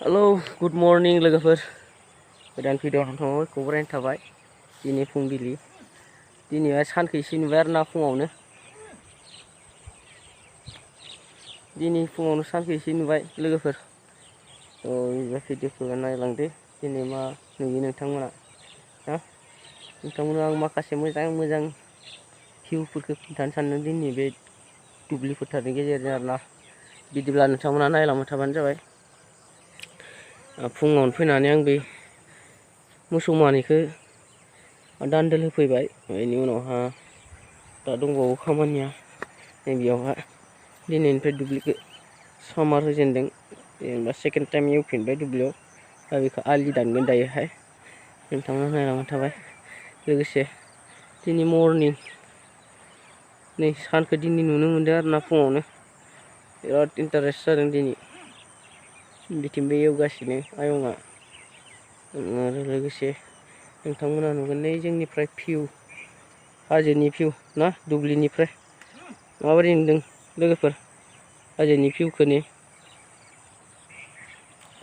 hello good morning लोगोफोर गोदान video नोंथांनाव खबरायनो थाबाय दिनै फुंबिलि दिनैहाय सानखौ एसे नुबाय आरो ना फुङावनो सानखौ एसे नुबाय लोगोफोर बे भिडिअखौ नायलांदो दिनै मा नुयो नोंथांमोना नोंथांमोना आं माखासे मोजां भिउफोरखौ खोन्थानो सानदों दिनै बे दुब्लि फोथारनि गेजेरजों आरो ना बिदिब्ला नोंथांमोना नायलांबाय थाबानो जाबाय फुङावनो फैनानै आं बे मोसौ मानैखौ दान्दोल होफैबाय बेनि उनावहा दा दंबावो खामानिया बेयावहा दिनैनिफ्राय दुब्लिखौ सामार होजेनदों जेनेबा सेकेन्ड टाइम एवफिनबाय दुब्लियाव दा बेखौ आलि दानगोन दायोहाय नोंथांमोना नायलांबाय थाबाय लोगोसे दिनै मर्निं नै सानखौ दिनै नुनो मोनदों आरो ना फुङावनो बिराद इन्टारेस्ट जादों दिनै बिथिंबो एवगासिनो आयंआ आरो लोगोसे नोंथांमोना नुगोन नै जोंनिफ्राय भिउ हाजोनि भिउ ना दुब्लिनिफ्राय माबायदि नुदों लोगोफोर हाजोनि भिउखौनो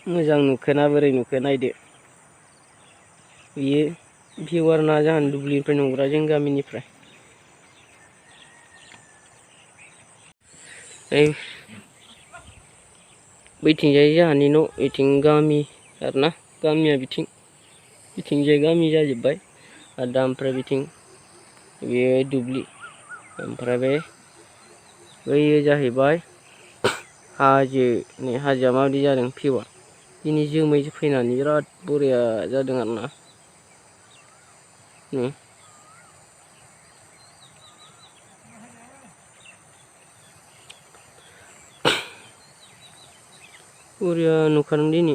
मोजां नुखोना बोरै नुखो नायदो बियो भिउ आरो ना जाहोन दुब्लिनिफ्राय नुग्रा जों गामिनिफ्राय बैथिंजाय जोंहानि न' बिथिं गामि आरो ना गामिया बिथिंजाय गामि जाजोब्बाय आरो दा ओमफ्राय बिथिं बेयो दुब्लि ओमफ्राय बैयो जाहैबाय हाजो नै हाजोआ माबायदि जादों भिउआ दिनै जोमै फैनानै बिराद बरिया जादों आरो ना बरिया नुखादों दिनै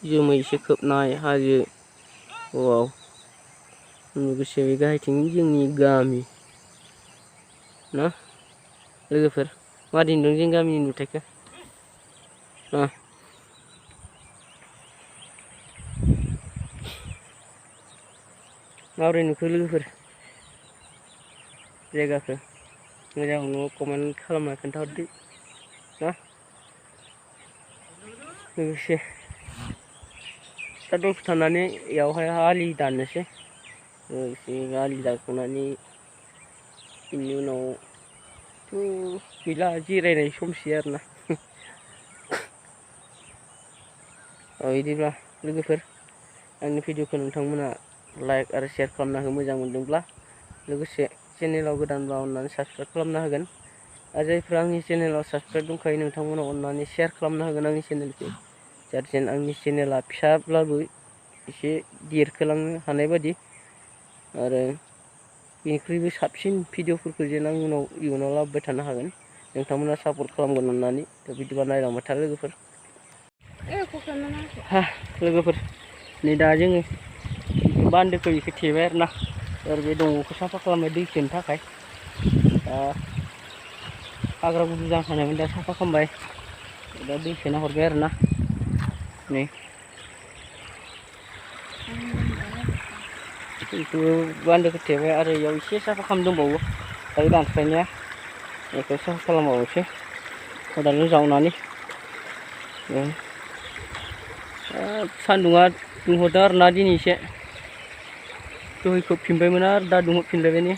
जोमै एसे खोबनाय हाजो वाव लोगोसे बे गाहायथिं जोंनि गामि ना लोगोफोर मादि नुदों जों गामिनि नुथायखौ माबोरै नुखो लोगोफोर जायगाखौ मोजां नुयो कमेन्ट खालामना खोन्थाहरदो ना लोगोसे दा दसे थानानै बेयावहाय आलि दाननोसै लोगोसे आलि दानखांनानै बेनि उनावथ' गैला जिरायनाय समसै आरोना बिदिब्ला लोगोफोर आंनि भिडिअखौ नोंथांमोना लाइक आरो शेयार खालामना हो मोजां मोनदोंब्ला लोगोसे चेनेलाव गोदानब्ला अननानै साबस्क्राइब खालामना होगोन आरो जायफ्रा आंनि चेनेलाव साबस्क्राइब दंखायो नोंथांमोना अननानै शेयार खालामना होगोन आंनि चेनेलखौ जाहाथे आंनि चेनेला फिसाब्लाबो एसे देरखोलांनो हानाय बादि आरो बेनिख्रुइबो साबसिन भिडिअफोरखौ जेन आं इयुनाव लाबोबाय थानो हागोन नोंथांमोना सापर्ट खालामगोन अननानै दा बिदिबा नायलांबाय था लोगोफोर लोगोफोर नै दा जोङो बान्दोखौ एसे थेबाय आरो ना आरो बे दंग'खौ साफा खालामबाय दै सोनो थाखाय दा हाग्रा गुदु जाखानायमोन दा साफा खालामबाय दा दै सोना हरबाय आरो ना नै बेखौ बान्दोखौ थेबाय आरो बेयाव एसे साफा खालामनो दंबावो दायो दानस्लायनाया बेखौ साफा खालामबावनोसै खदालजों जावनानै सान्दुङा दुंहरदों आरो ना दिनै एसे दहाय खोबफिनबायमोन आरो दा दुंहरफिनलायबाय ने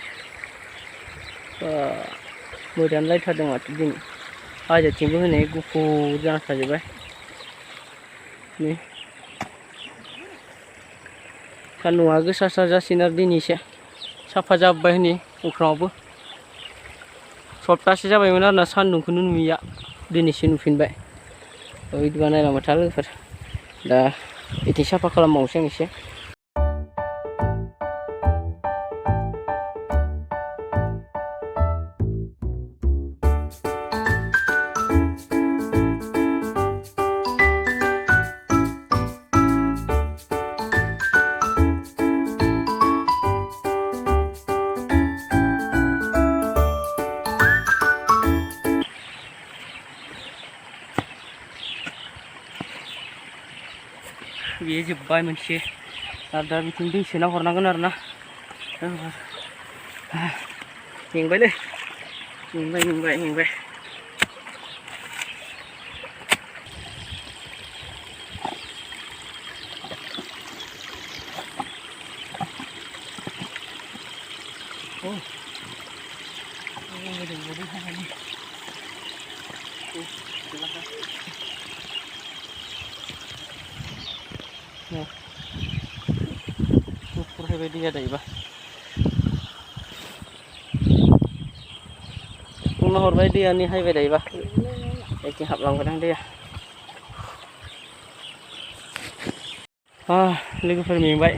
मोदानो लायथारदों माथो दिनै हाजोथिंबो हनै गुफुर जाना थाजोब्बाय नै सान्दुङा गोसा जासिगोन आरो दिनै एसे साफा जाबोबाय हनै अख्राङावबो सप्तासे जाबायमोन आरोना सान्दुंखौनो नुयैया दिनैसो नुफिनबाय बिदिबा नायलांबाय था लोगोफोर दा बिथिं साफा खालामबावनोसै आं एसे बेयो जोब्बाय मोनसे आरो दा बिथिं दै सोना हरनांगोन आरो ना मेंबायलै मेंबाय गुफुर फैबाय दैया दायोबा बुंना हरबाय दैयानि हायबाय दायोबा एथिं हाबलांबायदां दैया लोगोफोर मेंबाय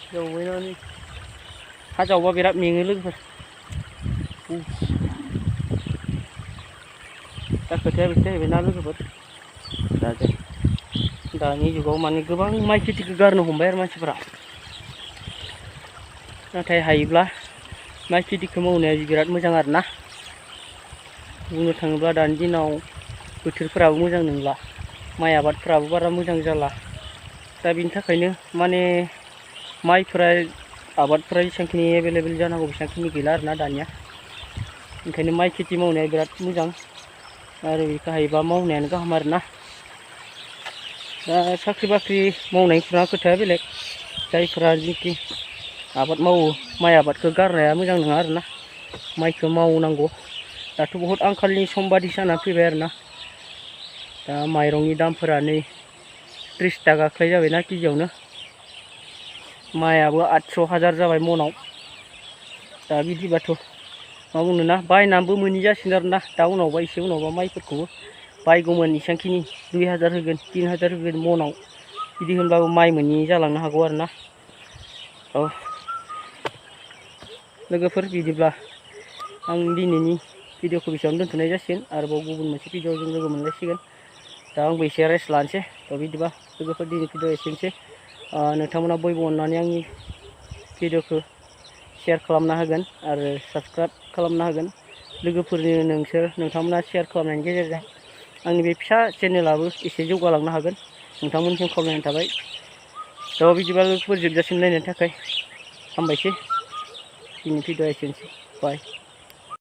जावबायनानै हा जावबा बिराद मेङो लोगोफोर दा खोथाया बिदि जाहैबायना लोगोफोर दानि जुगाव माने गोबां माइ खेथिखौ गारनो हमबाय आरो मानसिफोरा नाथाय हायोब्ला माइ खेथिखौ मावनाया बिराद मोजां आरोना बुंनो थाङोब्ला दानि दिनाव बोथोरफोराबो मोजां नंला माइ आबादफोराबो बारा मोजां जाला दा बिनि थाखायनो माने माइफोरा आबादफोरा जेसेबांखिनि एभेलेबेल जानांगौ बेसेबांखिनि गैला आरोना दानिया ओंखायनो माइ खेथि मावनाया बिराद मोजां आरो बेखौ हायोबा मावनायानो गाहाम आरोना दा साख्रि बाख्रि मावनायफोरा खोथाया बेलेग जायफोरा जिखि आबाद मावो माइ आबादखौ गारनाया मोजां नङा आरोना माइखौ मावनांगौ दाथ' बहुत आंखालनि सम बादि जानानै फैबाय आरोना दा माइरंनि दामफोरा नै 30 थाखाख्लाय जाबायना केजियावनो माइआबो 800,000 जाबाय मनाव दा बिदिबाथ' मा बुंनो ना बायनानैबो मोनि जासिगोन आरोना दा उनावबा एसे उनावबा माइफोरखौबो बायगौमोन इसांखिनि 2000 होगोन 3000 होगोन मनाव बिदि होनबाबो माइ मोनि जालांनो हागौ आरोना लोगोफोर बिदिब्ला आं दिनैनि भिडिअखौ बेसेबां दोनथ'नाय जासिगोन आरोबाव गुबुन मोनसे भिडिअ जों लोगो मोनलायसिगोन दा आंबो एसे रेस्ट लानोसै बिदिबा लोगोफोर दिनै भिडिअ एसेनोसै नोंथांमोना बयबो अननानै आंनि भिडिअखौ शेयार खालामना होगोन आरो साबस्क्राइब खालामना होगोन लोगोफोरनो नोंथांमोना शेयार खालामनायनि गेजेरजों आंनि बे फिसा चेनेलाबो एसे जौगालांनो हागोन नोंथांमोननिसिम खावलायनाय थाबाय दा बिदिबा लोगोफोर जोबजासिम नायनायनि थाखाय हामबायसै दिनै भिडिअ एसेनोसै बाय